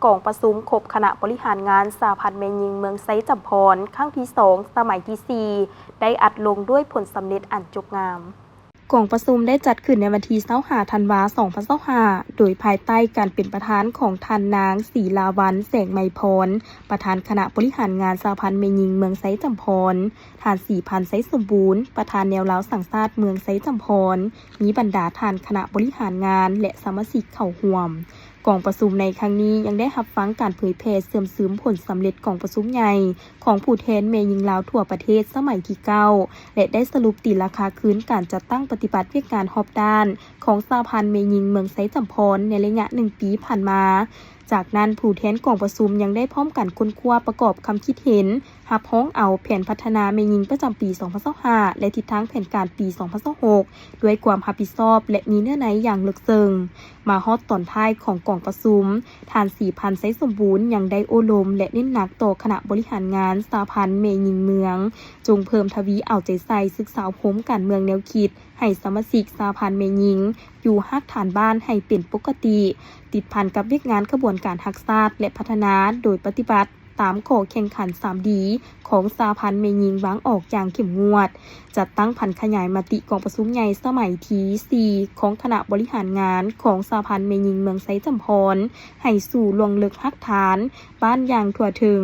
ກອງປະຊຸມຄົບຄະນະບໍລິຫານງານສະຫະພັນແມ່ຍິງເມືອງໄຊຈຳພອນ ຄັ້ງທີສອງ ສະໄໝທີສີ່ ໄດ້ອັດລົງດ້ວຍຜົນສຳເລັດອັນຈົບງາມ. ກອງປະຊຸມໄດ້ຈັດຂຶ້ນໃນວັນທີຊາວຫ້າ ທັນວາ ສອງພັນຊາວຫ້າ ໂດຍພາຍໃຕ້ການເປັນປະທານຂອງທ່ານນາງ ສີລາວັນ ແສງໄມພອນ ປະທານຄະນະບໍລິຫານງານສະຫະພັນແມ່ຍິງເມືອງໄຊຈຳພອນ, ທ່ານ ສີພັນ ໄຊສົມບູນ ປະທານແນວລາວສ້າງຊາດເມືອງໄຊຈຳພອນ, ມີບັນດາທ່ານຄະນະບໍລິຫານງານ ແລະ ສະມາຊິກເຂົ້າຮ່ວມ. ກອງປະຊຸມໃນຄັ້ງນີ້ຍັງໄດ້ຮັບຟັງການເຜີຍແຜ່ເຊື່ອມຊຶມຜົນສຳເລັດກອງປະຊຸມໃຫຍ່ຂອງຜູ້ແທນແມ່ຍິງລາວທົ່ວປະເທດສະໄໝທີເກົ້າ ແລະ ໄດ້ສະຫຼຸບຕີລາຄາຄືນການຈັດຕັ້ງປະຕິບັດວຽກງານຮອບດ້ານຂອງສະຫະພັນແມ່ຍິງເມືອງໄຊຈຳພອນໃນໄລຍະໜຶ່ງປີຜ່ານມາ. ຈາກນັ້ນ, ຜູ້ແທນກອງປະຊຸມຍັງໄດ້ພ້ອມກັນຄົ້ນຄວ້າປະກອບຄຳຄິດເຫັນ, ຮັບຮອງເອົາແຜນພັດທະນາແມ່ຍິງປະຈຳປີສອງພັນຊາວຫ້າ ແລະ ທິດທາງແຜນການປີສອງພັນຊາວຫົກ ດ້ວຍຄວາມຮັບຜິດຊອບ ແລະ ມີເນື້ອໃນຢ່າງເລິກເຊິ່ງ. ມາຮອດຕອນທ້າຍຂອງກອງປະຊຸມ, ທ່ານ ສີພັນ ໄຊສົມບູນ ຍັງໄດ້ໂອ້ລົມ ແລະ ເນັ້ນໜັກຕໍ່ຄະນະບໍລິຫານງານສະຫະພັນແມ່ຍິງເມືອງ ຈົ່ງເພີ່ມທະວີເອົາໃຈໃສ່ສຶກສາອົບຮົມການເມືອງແນວຄິດ ໃຫ້ສະມາຊິກສະຫະພັນແມ່ຍິງຢູ່ຮາກຖານບ້ານໃຫ້ເປັນປົກກະຕິ, ຕິດພັນກັບວຽກງານຂະບວນການຮັກຊາດ ແລະ ພັດທະນາ ໂດຍປະຕິບັດຕາມຂໍ້ແຂ່ງຂັນສາມດີຂອງສະຫະພັນແມ່ຍິງວາງອອກຢ່າງເຂັ້ມງວດ, ຈັດຕັ້ງຜັນຂະຫຍາຍມະຕິກອງປະຊຸມໃຫຍ່ສະໄໝທີສີ່ຂອງຄະນະບໍລິຫານງານຂອງສະຫະພັນແມ່ຍິງເມືອງໄຊຈຳພອນ ໃຫ້ສູ່ລວງເລິກຮາກຖານບ້ານຢ່າງທົ່ວເຖິງ.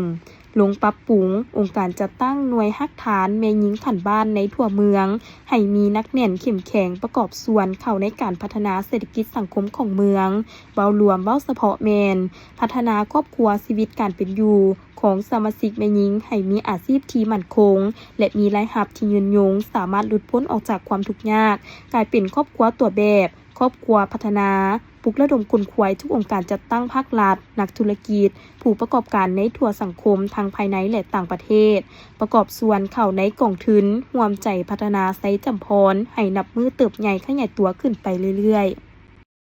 ລົງປັບປຸງອົງການຈັດຕັ້ງໜ່ວຍຮາກຖານແມ່ຍິງຂັ້ນບ້ານໃນທົ່ວເມືອງ ໃຫ້ມີໜັກແໜ້ນເຂັ້ມແຂງ, ປະກອບສ່ວນເຂົ້າໃນການພັດທະນາເສດຖະກິດສັງຄົມຂອງເມືອງ. ເວົ້າລວມ, ເວົ້າສະເພາະແມ່ນ ພັດທະນາຄອບຄົວ, ຊີວິດການເປັນຢູ່ຂອງສະມາຊິກແມ່ຍິງໃຫ້ມີອາຊີບທີ່ໝັ້ນຄົງ ແລະ ມີລາຍຮັບທີ່ຍືນຍົງ, ສາມາດຫຼຸດພົ້ນອອກຈາກຄວາມທຸກຍາກ, ກາຍເປັນຄອບຄົວຕົວແບບ, ຄອບຄົວພັດທະນາ, ປຸກລະດົມຂົນຂວາຍທຸກອົງການຈັດຕັ້ງພາກລັດ, ນັກທຸລະກິດ, ຜູ້ປະກອບການໃນທົ່ວສັງຄົມທັງພາຍໃນ ແລະ ຕ່າງປະເທດ ປະກອບສ່ວນເຂົ້າໃນກອງທຶນຮ່ວມໃຈພັດທະນາໄຊຈຳພອນ ໃຫ້ນັບມື້ເຕີບໃຫຍ່ຂະຫຍາຍຕົວຂຶ້ນໄປເລື້ອຍໆ.